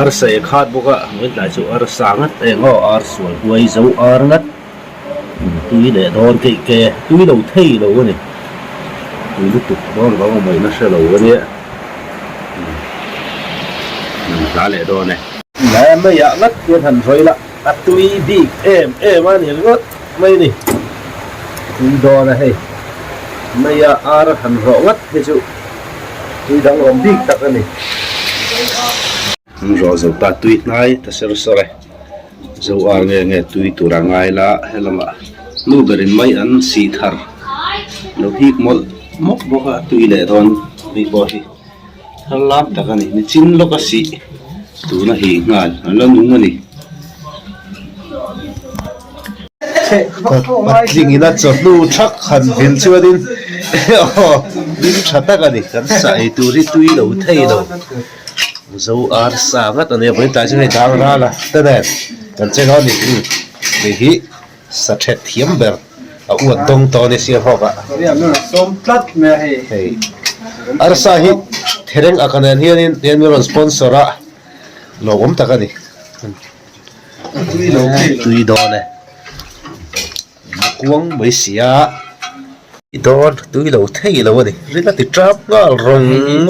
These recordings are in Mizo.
Arsa e khat bawk a, vawitlai chu arsa ngat eng aw, ar sual huai zo ar ngat tui leh dawn keih ke tui lo thei lo a ni. Tui lutuk dawn vang awm ngaihna hre lo a nia. Hna hla leh dawn e. He meiah ngat hian han rawih la, a tui bik em em a ni ringawt mai a ni. Tui dawn a hei, meia ar han rawh ngat hi chu tui danglam bik tak a ni. An rawh zo ta tui hnai ta ser sawr e, zo ar nge nge tui tur a ngai la helamah nu berin mai an sih thar lo hik mawlh mawk bawk a tui leh dawn hei pawh hi thar lam tak a ni nichin lawk a sih tuna hih nghal a la nung a ni. Patling ina chawhnu thak han vil chuanin aw hlim tha tak a ni kan sa ei tur hi tui lo thei lo zo ar sa ngat a nia vawiin tlai chu hei dang ral a te nen kan che dawn a ni hei hi sa thet thiam ber a uat dawng tawh a ni sir hawk ah hei arsa hi thereng a ka nen hianin hian min rawn sponsor a lawmawm tak a ni. Tui dawn e kuang mai sia i dawn tui lo thei lo a ni ring a ti tap nghal rawng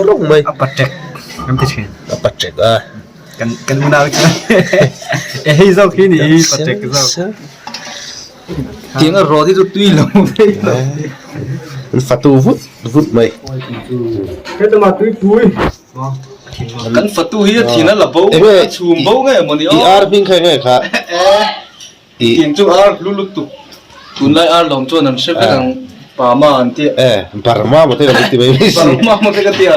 rawng mai a patek kan ti thin a patek a kan kan unau chuan e hei zawk hi ni patek zawk tiang a rawt hi chu tui lo thei lo an fatu vut vut mai hetlama tui pui Kan fatu hi a thin a la bo a chhum bo nge maw ni aw. I ar hming kha enge kha? Tiang chu ar hlu lutuk tunlai ar lawm chuan an hre vek ang Pama an tia. E Burma maw te ka ti mai mai si. Burma maw te ka tia.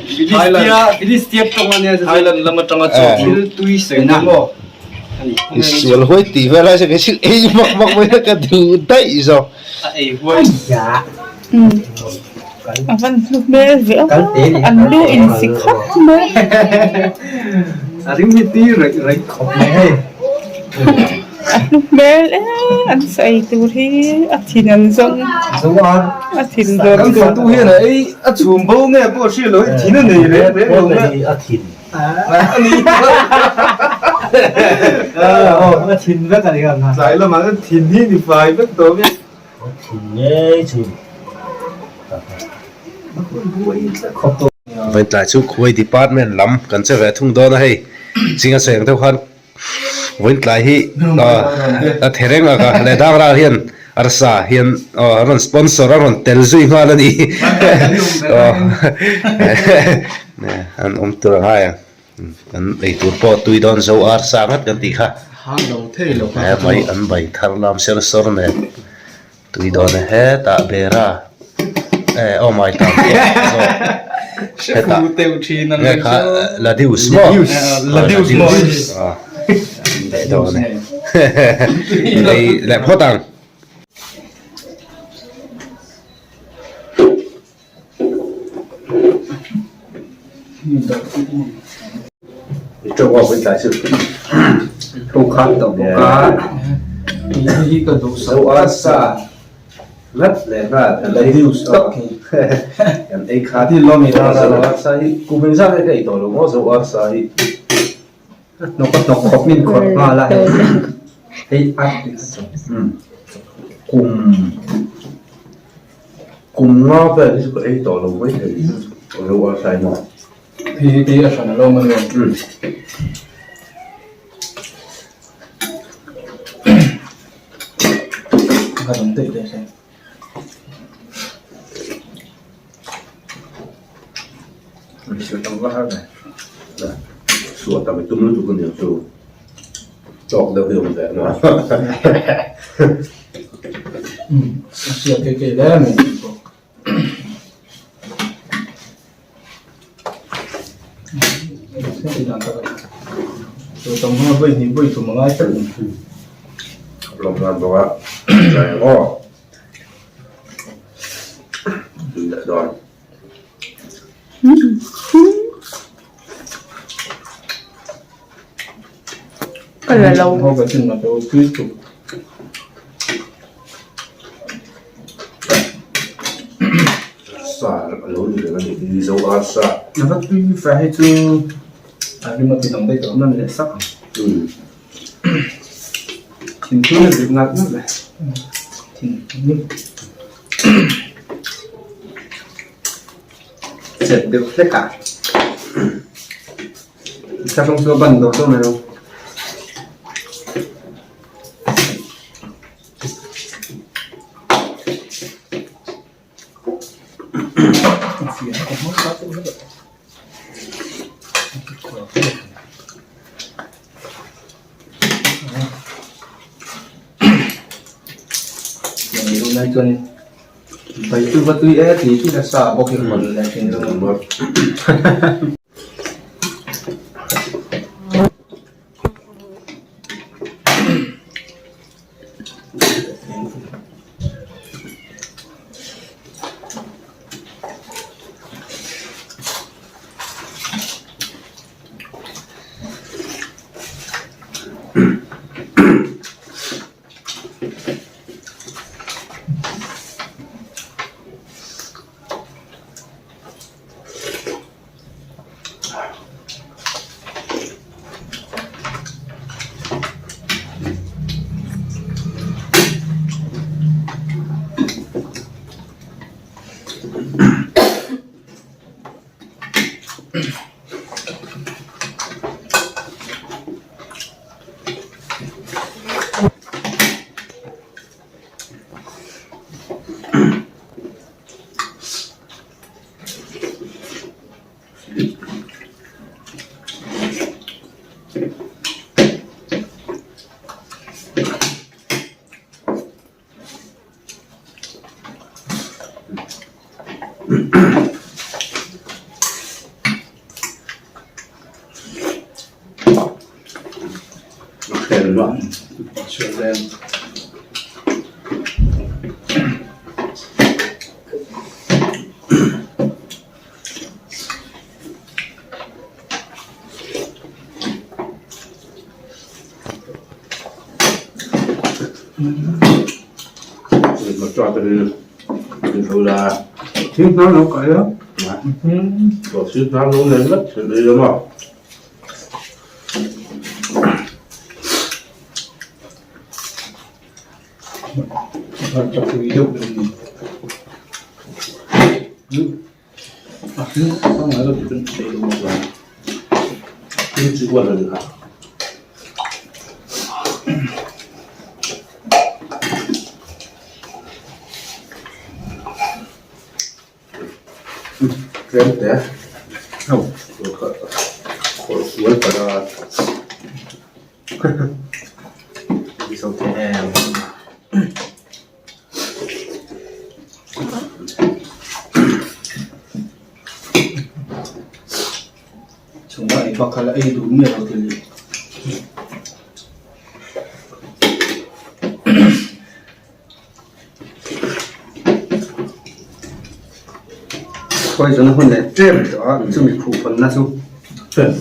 Philistia Philistia tawng ania chu. Thailand lam atanga chawk thil tui sawi na maw. I sual huai tih vel ai chuan kei chu ei mak mak mai a ka duh daih zawk. A ei huai. A van hlu hmel ve a, an lu in si khawp mai. A ring hi tui raih raih khawp mai hei. A hlu hmel e, an sawi tur hi a thin an zawng. A thin zawng. Kan fatu hian a ei a chhum bo nge pawh a hria lo hei thin a nei reng reng lo nge. A thin. A thin vek a ni kha. Tlai lamah khan thin hi ni fai vek tawh nge. Vawitlai chu khuai department lam kan che ve thung dawn a hei chinga sawi ang deuh khan vawitlai hi a the reng a ka leh dang ral hian arsa hian aw a rawn sponsor a rawn tel zui nghal a ni an awm tur a ngai ang. Kan eitur pawh tui dawn zo arsa ngat kan tih kha. He mai an bai thar lam ser sawr nen tui dawn e hetah bera e aw mai tam zawk hetah nge kha ladius maw ladius leh dawn e lei leh phawt ang. Kum nga vel hi chu ka ei tawh lo mai thei lo a sai maw. Hei hi kei a hran alo awm a ni. Ka dawng daih daih se. Suah tam i tum lutuk a niang chu tawk deuh hi awm ve a maw. A hriat ke ke hle mai tih pawh. Lawm nan bawk a zai ang aw. Tui leh dawn. Ka la lo. Sa a lo ni reng a ni hi Mizo arsa. Nava tui fa hi chu. A rim a ti dang daih tawh nan leh sak ang. Thinthun a dik nalh nalh e. Thinthun. Chet deuh hlek a. Thlahrung chu a ban dawr dawr mai lo. Poison hun leh ṭep tawh a chumi khuh hawnna chu an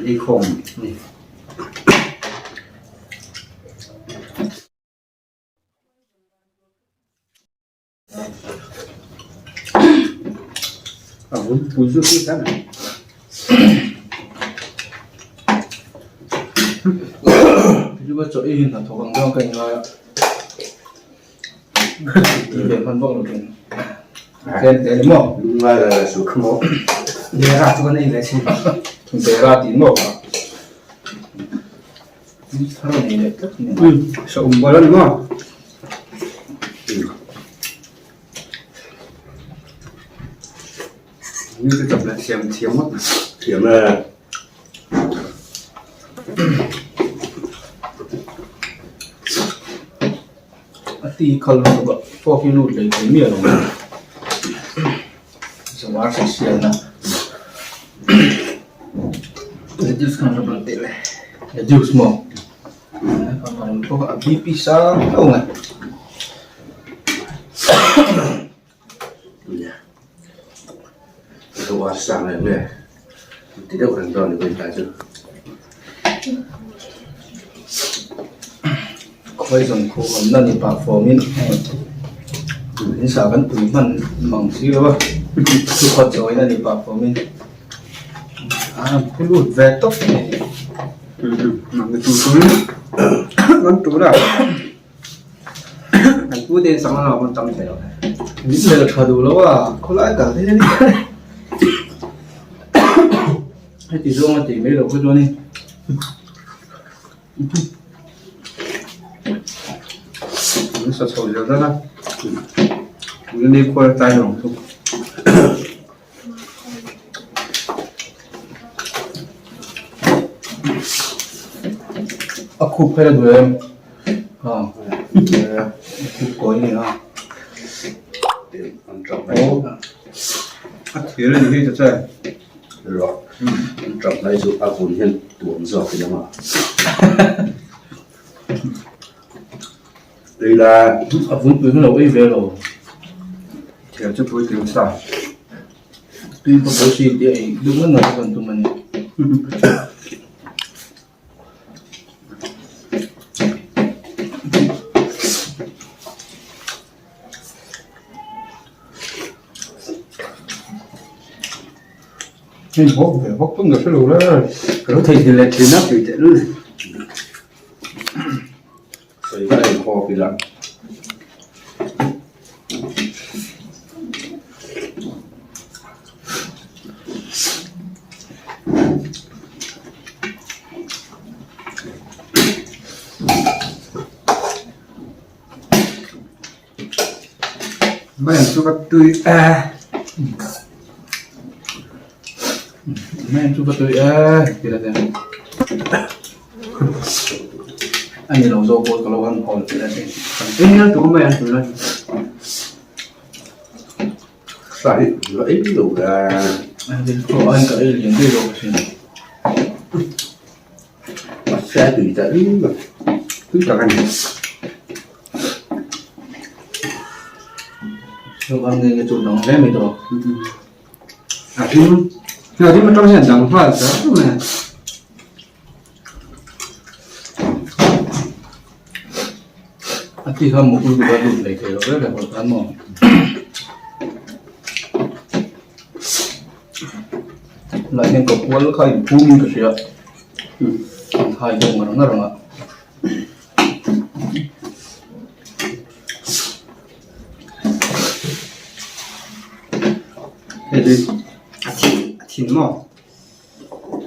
ei khawm a ni. A vun pui chu chu thleng ang. Chu chaw ei hi hnathawk ang deuh ang ka inngai a. Ti ve hman vak lo thin. Tlem te ni maw? Lungngai la la su. Maw? Dera chu kan ei ve thin. Dera tih maw kha? Thar nei leh tlat ni. Sa um bawlh a ni maw? Ni chu chawp leh siam thiam ngawt mai. Thiam e. A ti khal lutuk a fork hi lut leh thei miah lo mai. Zawar hre hriatna. Reduce khan rawn teh le. Reduce maw? A BP sang hlauh mai. Zawar sang em nge ti deuh reng dawn ni pawhin tlai chu. Khawizawn khuh awmna ni pah fawmin in sah kan pui hman mang si lo a, chukhaw chawina ni pah fawmin. A phu lut ve tawp mai. Kan tur a kan pu te sangha lam an tam thei lo. Min hmel tha duh lo a khawlai kal hi ani. Heti zawng a tih mai loh kha chuan in. An sa chho zel dawn a ni khual tlai lo ang chu. A khup phei a duh em? A khup kawi a ni a. A thir a ni hi chache. Rawh an tap lai chu a vun hian tuam zawk ila maw? Tui la. A vun pui kha lo ei ve lo. Thir chu pui tling sa. Tui pawh pawh si tih a ei duh ngawt ngawt kan tum a ni. Hei bawk ve bawk pawn ka hre lo la ka lo theihnghilh leh thin a tui teh lul. Sawi ka en khawp ila. Mai chu ka tui e. Mai chu ka tui e ti la ten. A ni lo zawk pawh ka lo han hawl ti la ten. Ei hian tu mai an tui la. Sa hi la ei lo la. An din pawh an ka ei lian deuh lo thin. A sa tui ta ring lo. Tui tak a ni. Chu ang nge nge chu dang hle mai tawh. A hlim a hlim atang hian dang nghal ta mai. A ti kha muk lut a lut leh thei lo reng reng khan maw. Lah hian ka kual kha in phum in ka hria. An hai deuh ngar ngar ang a. Hei hi a thin a thin maw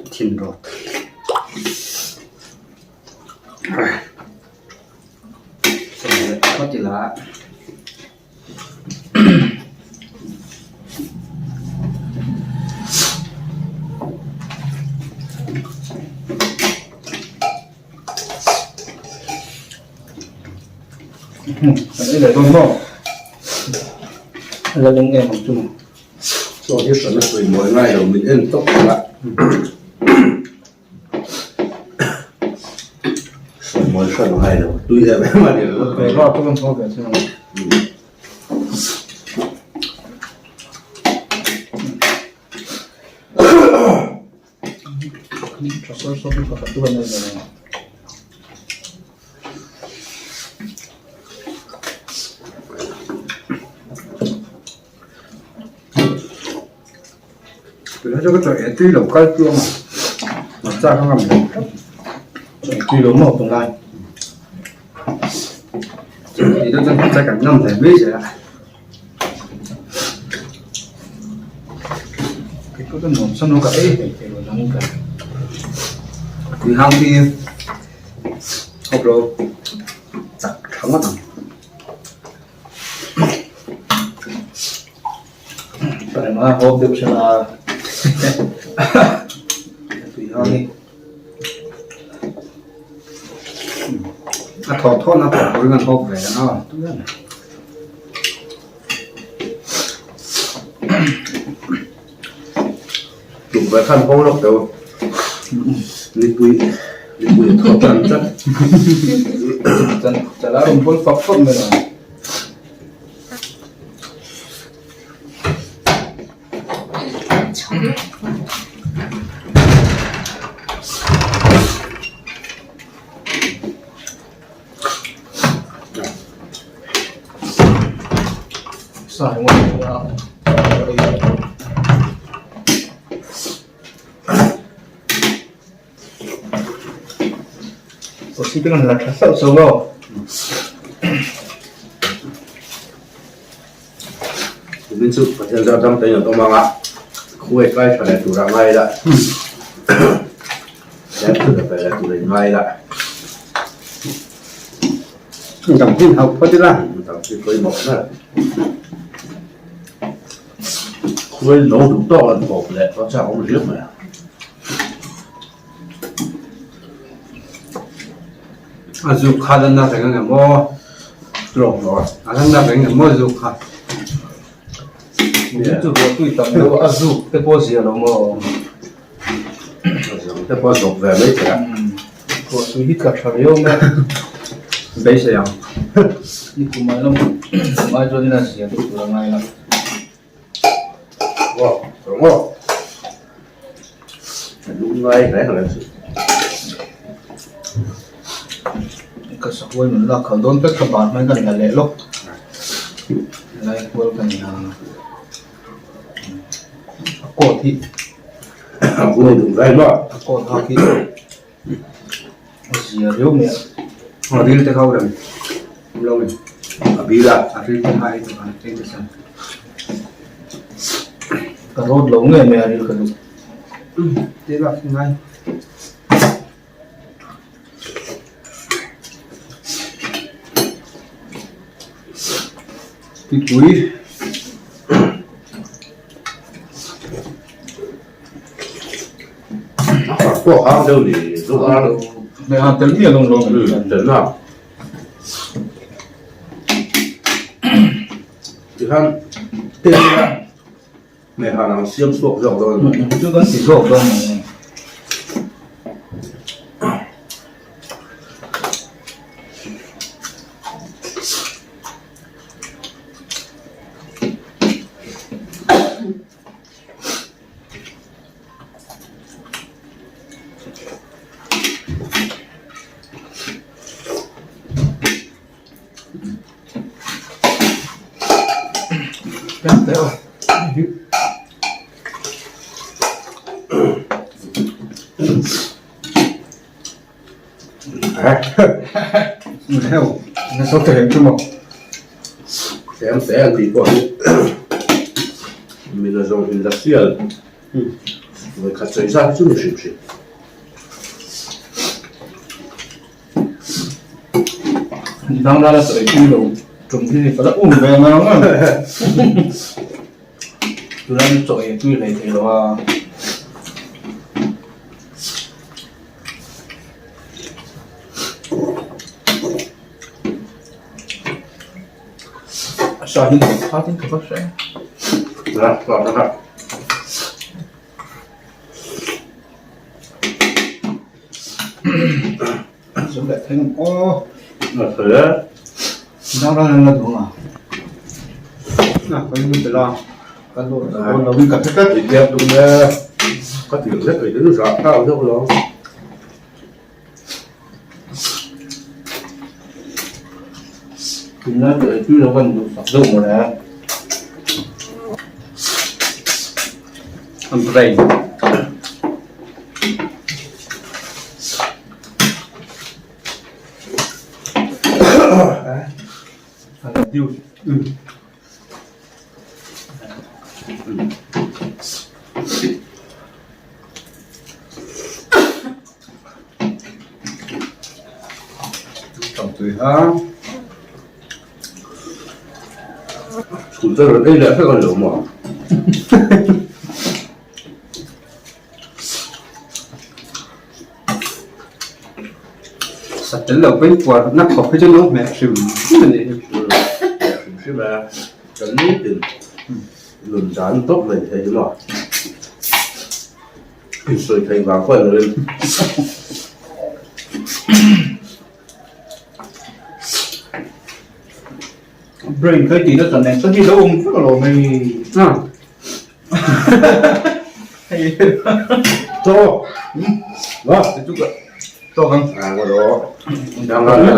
a thin rawt phawt ila. Kan ei leh dawn maw? A la leng em ang chu maw? Chaw hi hran a sawi mawi ngai lo min en tawp a. Sawi mawi hran ngai lo tui em em a ni lo. Ve va pawh kan thaw ve chu. Chakawr saw hi pakhat chu kan ei ve lo. Tuna chu ka chaw eh tui lo kal tluang a, hmarcha ka ngam lo tlat. Chaw eh tui lo maw tunlai? Tih dawn chuan hmarcha kan ngam ve mai zel a. Kei pawh chuan nuam sam lo ka ei hlei thei lo nang ka. Tui hang hi hawp lo chak tha ngawt ang. Parema hawp deuh hran a. Tui hang hi. A thaw thaw na thaw turin an hawp ve ang a. Tukverh khan hawng lawk teuh nipui nipui a thaw tan tlat. Chala rawn bawl fak fak mai a. Sa ringawt a. Thosi te kan la tha sauh sauh aw. Kumin chu Pathian zar dam tein an awm ang a, khuai kai tha leh tur a ngai la, tlem chu la pe leh tur in ngai la. Dam hin hauh phawt ila. Dam hi pawimawh ber. Khuai no duh tawk an kawp leh a chak awm riau mai a. A zuk kha la na reng ang em aw? Tlawng lo a. A la na reng em aw zuk kha? Min chu ruah tui tam deuh a zuk te pawh zia lo maw? A zuk te pawh a zawk ve mai thei a. Ruah tui hi tla tha riau mai a. Beisei ang. Ni kum ai lam kum ai chuan in a zia deuh tur a ngai la. Ka sahuai min lak khalh dawn vek ka ban hmai ka la leh lawk lai kual ka ni a a coat hi a coat hak hi a zia riau mai a. A ril te kha rem lo in a bil a. A ril te kha ei tur an ei te chuan. Ka rawt lo ngei mai a ril ka duh. Te bak hi ngai. Tuipui. Pawh hang deuh ni chu a Mẹ hàn tel miah lawng lawng um tel na tikhan tel ila mẹ hàn ang siam chhuak zawk dawn chu kan ti zawk dawn mai. Tlem te an tih pawh hi mina zawng industrial vawikhat sawi zat chu ni hrim hrim. Dangdala sawi tui lo tum hi ka la um ve ngang ngang. Tuna mi chaw ei tui hlei thei lo a. Sa hi nuam khat in ka va hre. Ra ra ra. Zo leh thei ngam aw. Na thei e. Dang rang la duh a. Na kai nu bela. Ka lo lo lo in ka hre tlat. I biak dum e. Ka ti zet ei dun za ta deuh lo. Tunlai chu ei tui lo kan duh sak deuh mawle. An brain. Chhun te rawn ei leh vek a ni lo maw? Sa tel lo pawhin puar na khawp hi chu an lo hmeh hrim hrim a nih hi. Hmeh hrim hrim a, kan nitin nun dan tawp mai thei hi maw? Insawi theih vang pawh a ni lo in. Brain kai tih nasa nen chuan hi lo awm vek alawm hei. Hei. Chaw. Wa. Chu ka tawk ang. À ngồi đó. Đang ra đấy.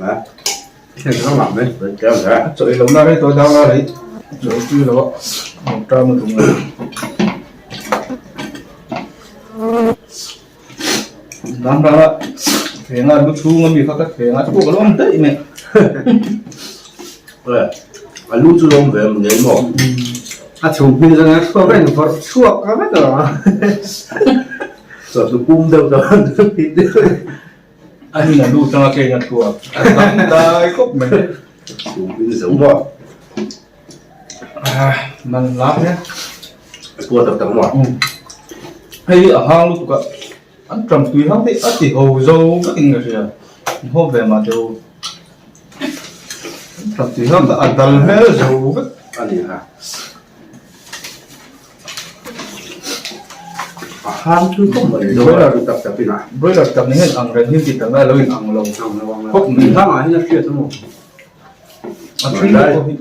Đấy. Hei ka ngah mai. Đấy kéo ra. Chaw ei lo na rei tawh dang la rei. Chaw ei tui lo a. Mawng ṭam a tum a. Dang ra la. Thleng a lu chhung ami kha ka thleng a chhuak a lawm daih mai. A lu chu lawm ve em ngei maw? A chhung hming zawng a chhuak reng vawrh chhuak ka vek lo a. Chawhnu pum deuh ta A nin a lu tanga keng a chhuak a dang dai khawp mai. Chhung hming zo maw? Man lak nia. A chhuak tak tak maw? Hei hi a hang lutuk a. An ṭam tui hang te a ti ho zo vek in ka hria, an haw ve mah teh u. An ṭam tui hang a dal hmel zo vek a ni ha. A hang tui khawp mai broiler tak tak in a. Broiler tak ni hian ang reng hi ti tak lai lo in ang lo khawp mai. Hang ah hian a hriat a maw? A ṭhi deuh pawh hi.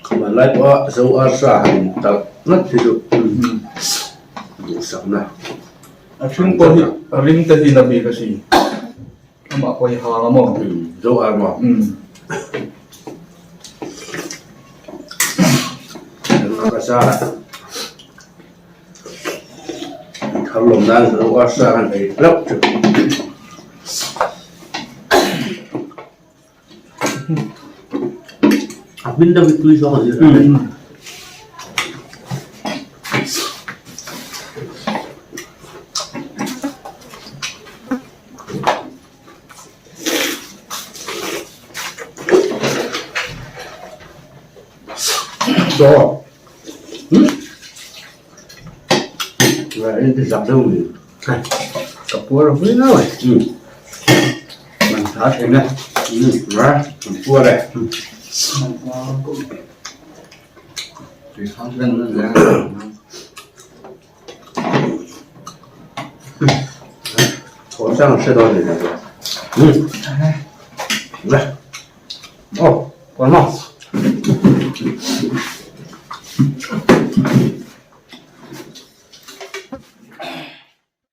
Hmanlai pawha Zo arsa han in talh ngat hi chu duhsakna. A hring pawh hi a ring te hi na bik a si. Amah pawh hi hang a maw? Zo ar maw? Ka sa thar lawm nan Zo arsa han ei hlauh chu. A hmin deuh hi tui zawng a ni a. Chaw. Ngai in ti zak deuh ni. Ka puar vui ngau e. Man tha thin e. Ngai kan puar e. Tui hang ven nan zel. Thawh chang hre dawn ni na. Ngai. Oh, puar maw?